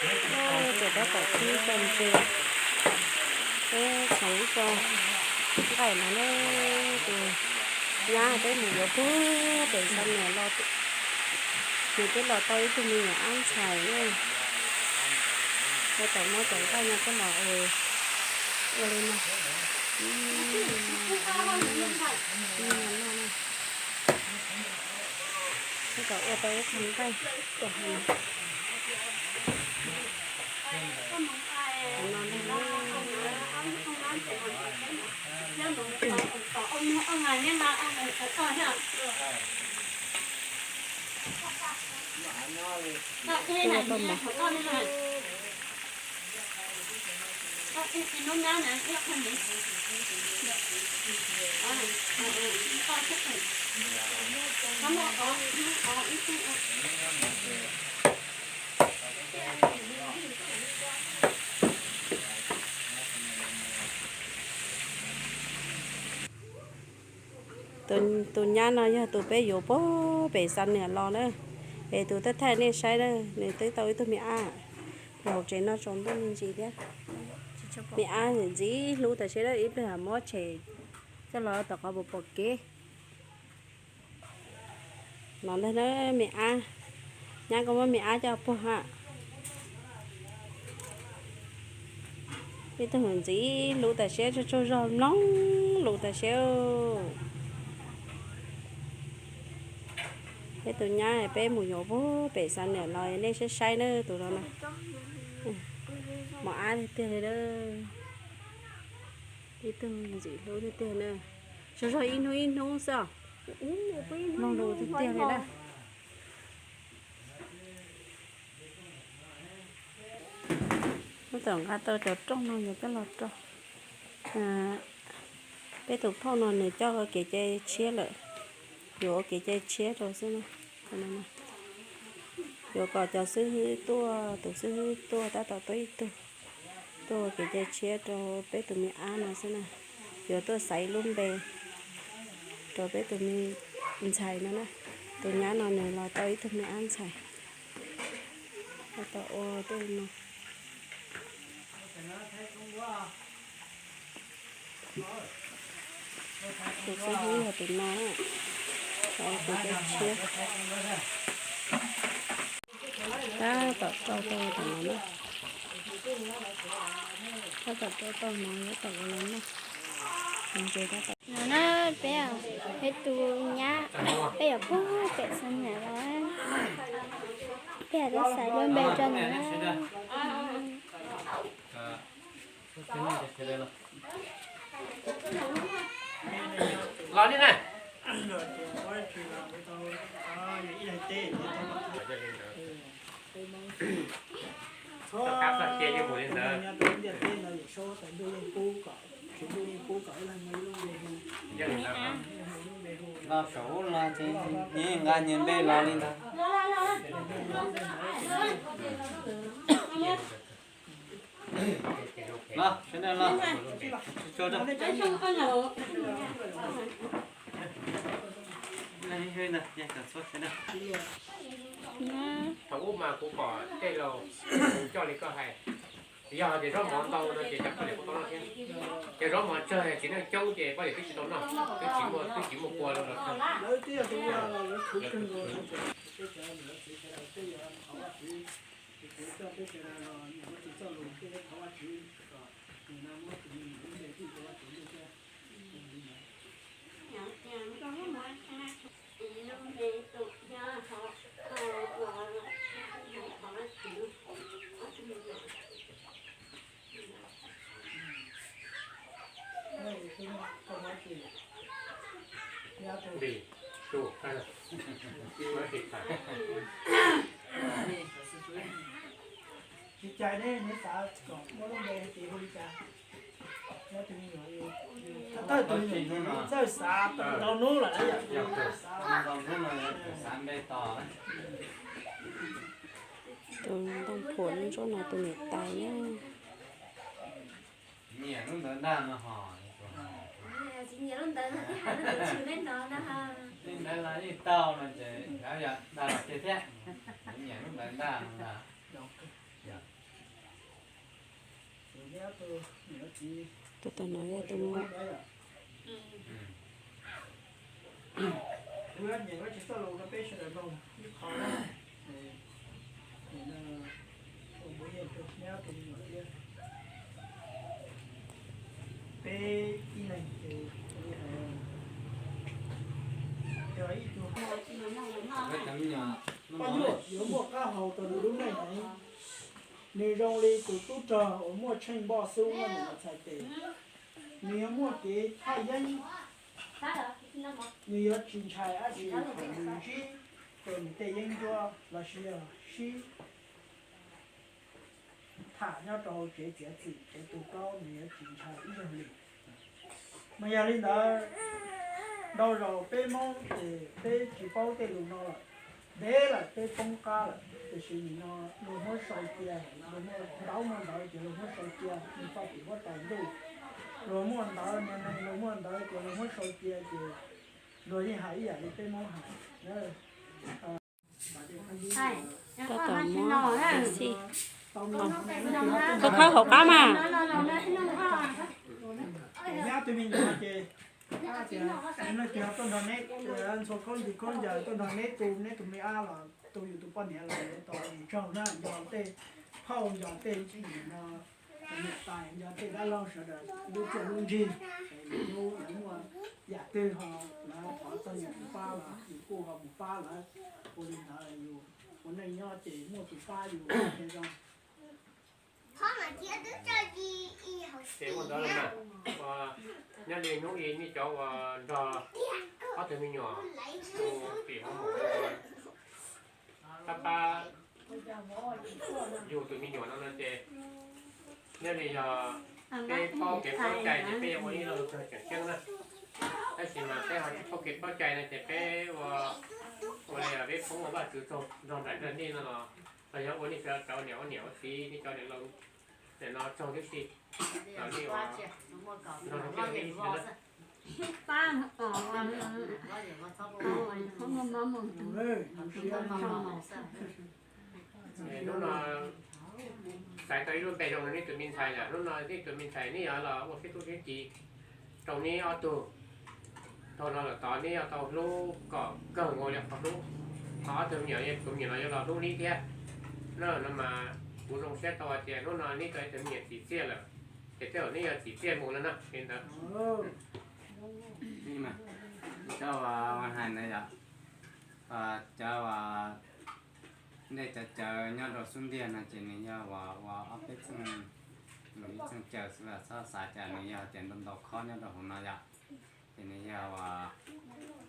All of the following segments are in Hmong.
Ces tab tom tib co ntses, peb txhais ib co nqaij no na. Tus nyab peb mus yuav puag pem Xam Nuas los, nws twb los tau ib tug me nyuam ab ntxhais na. Tab tom muab cov nqaij no coj los ua li no. Tab tom ua tau ib qho nqaij. Tus nyab no yog tus peb yuav puag pem Xam Nuas los na. Es tus thawj thawj nej saib na, nws twb tau ib tug me ab, los hauv tsev noj tsaus ntuj me ntsis thiab. Me ab ntxim hlub tas siab lawm, ib pliag muab tshem coj los tom qhov pom pom kev. No ntag na me ab, nyab koj muab me ab coj puag ha. Ib tug ntxim hlub tas siab, tsaug tsaug zog mloog lus tas siab. Peb tus nyab peb mus yuav puag pem Xam Nuas los, nej saib saib na tus no na. Mos ab tiag tiag li na. Ib tug ntxim hlub tiag tiag na. Tsaug zog ib hnub ib hnub xwb os. Mloog lus tiag tiag li na. Tab tom nqa tau cov rooj no yuav coj los rau peb tus phauj no, nws coj kev cai tshiab lawm, yuav ua kev cai tshiab rau xwb na. Yuav kom cov xib hwb tuaj, tus xib hwb tuaj tab tom tuaj ib tug, tuaj ua kev cai tshiab rau peb tus me ab no xwb na. Yuav tuaj xaiv lub npe rau peb tus me ntxhais no na. Tus nyab no nws los tau ib tug me ab ntxhais. Tab tom ua tej no. Tus xib hwb yog tus no, tus cai tshiab. Tab tom tau tau tom no na. Tab tom tau tau no, tab tom ua los noj. Ntses tab tom. No na, peb, peb tus nyab, peb yuav puag pem Xam Nuas los, peb yuav tuaj xaiv lub npe rau nws na. Los li na. Txhob qab txoj cia yeej mus li ntawd. Los saum ub los ces nyias nqa nyias npe los li ntawd. Los, sawv daws los. Tsuag tsuag rau. Thaum ub mas kuv pom tej laus kuv coj li koj hais, yog tias zaub mov ntau no ces cov poj niam kuj tau noj thiab. Ces zaub mov tsawg txiv neej coob ces poj niam twb tsis tau noj, twb tsis muaj, twb tsis muaj kua rau los tsawg. Tsis cais ne, nws xav kom muab lub npe ces hu li cas? Txawj xav tau hnub lawm. Tus ntoo phuam nruab no tus niam tais na. Nyiam lub ntawd ntag no ho. Tsis nyiam lub ntawd no thiab, hais lub ntawd tsis neb no na. Lub ntawd los yeej tau no ces lawv yog dag los tiag thiab. Nyiam lub ntawd ntag no ntag. Tus tau no yog tus muam. Peb ib leeg ces yog ib tug poj niam yuav muaj qab hau rau nws lub neej heev. Nws zoo li tus tub rog uas muaj tsheej npoj xub muaj nws txhais tes. Nws yuav muaj kev thaj yeeb, nws yuav tsis ntshai dab tsi thaum nws ntsib rau nws tej yeeb ncuab los sis yog sib tham nyob rau hauv tsev txiav txim tsev tu plaub, nws yuav tsis ntshai ib zaug li. Mas yog li ntawd, ntau zaus peb Hmoob ces peb tsis paub tej lus no lawm, ntev lawm peb poob qab lawm, tiam sis nim no luag muab sau cia, luag muaj ntawv muaj ntawv ces luag muab sau cia, nws txog tim huab tais ntuj, luag muaj ntawv, niag neeg luag muaj ntawv ces luag muab sau cia ces luag yeej hais ib yam li peb Hmoob hais. Tab tom muab xij, koj khawb hauv qab mas. Nyab tus me nyuam ces, leej twg tuaj nrog neb ntxhua khaub ncaws khaub ncaws, tuaj nrog neb tu neb tus me ab los tu yus tus poj niam los yuav tau mus tsaug na, nco tej phauj, nco tej no, niam tais, nco tej dab laug sawv daws lub txiaj lub ntsig, lawv muaj yam twg ho lawv thov txog yus mus pab los yus kuj ho mus pab lawv. Ua li ntawd yus ua neej nyob ces muaj tus pab yus thiaj zoo. Ces ua ntawd na, nyob li hnub i nej cov uas nrog ob tug me nyuam mus tim hoob mom, pab pab yug tus me nyuam no no ces nyob li yog peb paub kev paub cai ces peb yuav ua ib lo lus txog tseem ceeb na. Tab sis mas peb ho tsis paub kev paub cai no ces peb ua, ua li peb poob ua Vajtswv tsaug nrog nraim nrog nej no los, los yog ua nej sawv daws cov niam ua niam ua txiv nej cov niam laus no tsaug tib si. Los nej ua nrog nraim nrog nej ib sim na. Hnub no xaiv tau ib lub npe zoo rau nej tus me ntxhais lawm, hnub no nej tus me ntxhais nej yuav los ua siab tub siab ci rau neb ob tug. Thaum no lawm tod neb yuav tau hlub kom kawg nkaus li qhov hlub, qhov ob tug me nyuam, tus me nyuam no yuav los hlub neb thiab. No mas kuv zoo siab tau hais tias hnub no neb tau ib tug me nyuam txim txiaj lawm, ces tej zaum neb yuav txim txiaj mus lawm na li ntawd. Cov uas hais ntawd yom, cov uas ntej cov cawv nyob rau xub ntiag no ces nws yog uas ua ob peb txheej, ib txheej cawv xwb, txhob xav cas nws yog tias ntau ntau khob nyob rau hauv no yom. Ces nws yog uas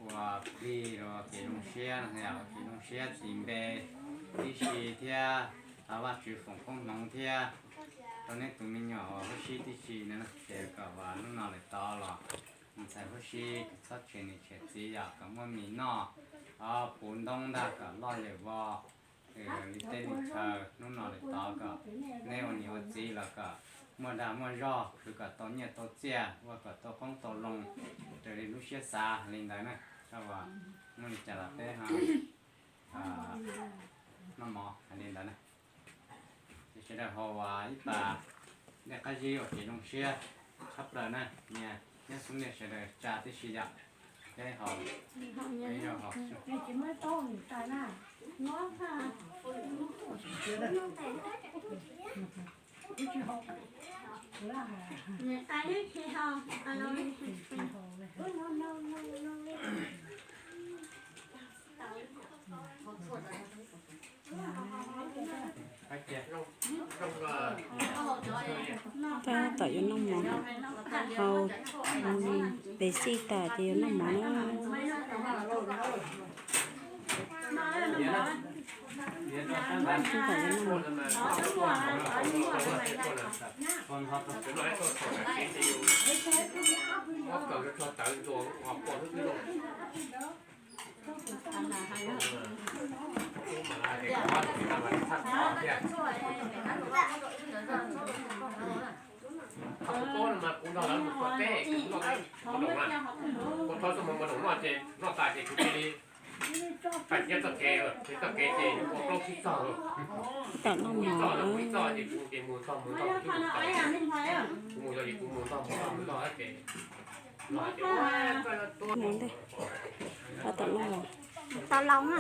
ua plig rau kev zoo siab no yom, ua kev zoo siab tis npe tib si thiab Vajtswv foom koob hmoov thiab rau neb tus me nyuam uas huab sib tib si no, ces kom uas hnub no lawm tod los ntxhais huab sib txhob tshem niam tshem txiv yom, kom muaj mis noj, puv ntoob ntag kom loj yawm vos li tej li chaw. Hnub no lawm tod kom neb ua niam ua txiv los kom muaj dag muaj zog, khwv kom tau nyiaj tau txiaj, ua kom tau qoob tau loo raws li lub siab xav li ntawd na. Txhob uas muaj li cas los peb ho noj mov hais li ntawd na. Ces sawv daws ho uas ib pas dej qab zib ua kev zoo siab tshaj plaws na, nyias nyob xub ntiag sawv daws tsa tib si yom. Peb ho, peb ho. Tab tom yuav noj mov, hau pes xij tas ces yuav noj mov na. Tab tom yuav noj mov. Kuv mas kuv nrog lawv mus qhov teb, kuv noj, kuv thov xuab moov mus noj ces noj tas ces kuv cia li Tam noj mov, mus ntej, tam noj mov. Tau laus na.